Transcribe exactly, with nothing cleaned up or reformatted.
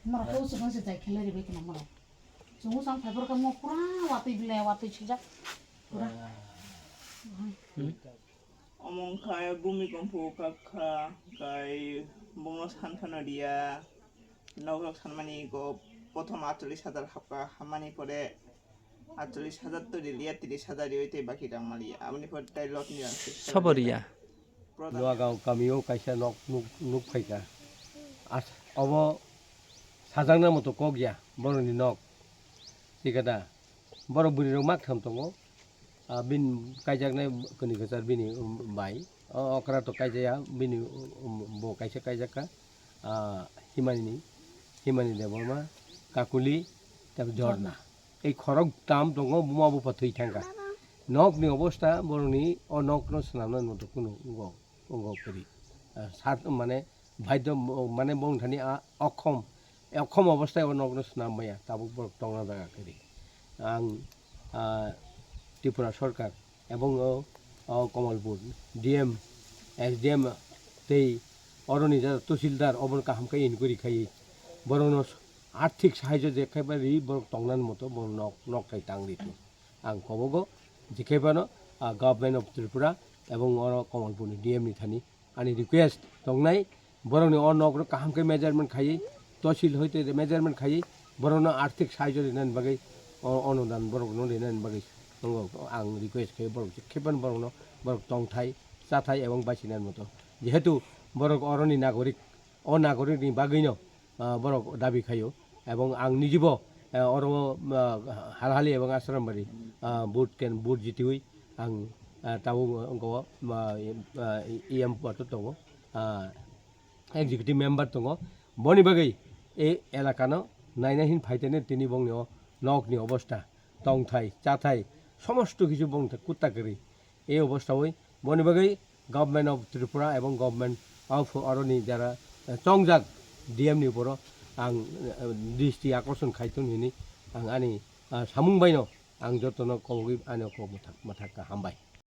Mara ko sukang se jai khelai ribai kena mara. Chungu sang phaibar ka mo pura watui bilai watui chijak. Pura. Omo wngkha bumi kompo kakha, kai bongno san phano riya. Nokrok sanmani go prothom atchollish hajar hapka, hammani pore atchollish hajar to riliya, tris hajar riwi tei baki rang maliya. Aboni pore tai lotni rang se Sobo riya. Pradhan Noagaon kamio kaisa nok nuk, nuk phaikha. As-, obo sajakna moto kok ya, borokni nok. Thik khe da? Borok bwrwirok maktham tongo. Ah, bini kaijaknai kwni kwchar bini, um, bai. O okra to kaijaya, bini, um, bo kaisa kaijakha. Ah, Himani, Himani Debbarma, Kakuli, tei Jorna. Ei khorok tam tongo, buma bupha thwi thangkha. Nokni obostha borokni o nokno swnamnani moto kunu wngo, wngo kwrwi. Ah, sat, mane, baidyo, mane, bongthani a okhom, okhom obostha o nokno swnam maya, tabuk borok tongna jaga kwrwi. Ang, ah, Tripura Sarkar ebong o, o Kamalpur D M, S D M tei oroni jara Tahsildar obono kaham khe inquiry khaiwi borokno arthik sahajyo je khaiba ri borok tongnani moto borok nok, nok khai tang ri tong. Ang kobogo je khaibano, ah, Government of Tripura ebong oro Kamalpurni D M ni thani ani request tongnai, borokni o nokrok kaham khe measurement khaiwi, tosil hoite measurement khaiwi, borokno arthik sahajyo rinani bagwi, o-, onudan borokno rinani bagwi tongo. Ang request khe borok je khaibano borokno, borok tongthai, chathai ebong bachinani moto. Jehetu borok oroni nagorik, o nagorikni bagwino, ah, borok dabi khaio. Ebong ang nijibo, ah, oro, ah, Halhali ebong Asrambari, ah, vote ken, vote jitiwi ang, ah, tabuk wngkha o, ah, ah, E M poto tongo, ah, executive member tongo. Boni bagwi e elakano naina hin phaitene tini bongni o nokni obostha, tongthai, chathai, somosto kichu bongthai kutta kwrwi. E obosthawi boni bagwi Government of Tripura ebong Government of oroni jara, eh, chongjak D M ni uporo ang, eh, dristi akorson khai thun hini ang ani, ah, samung baino ang jotono kobogwi ani kok mwthak, mwthak kha. Hambai.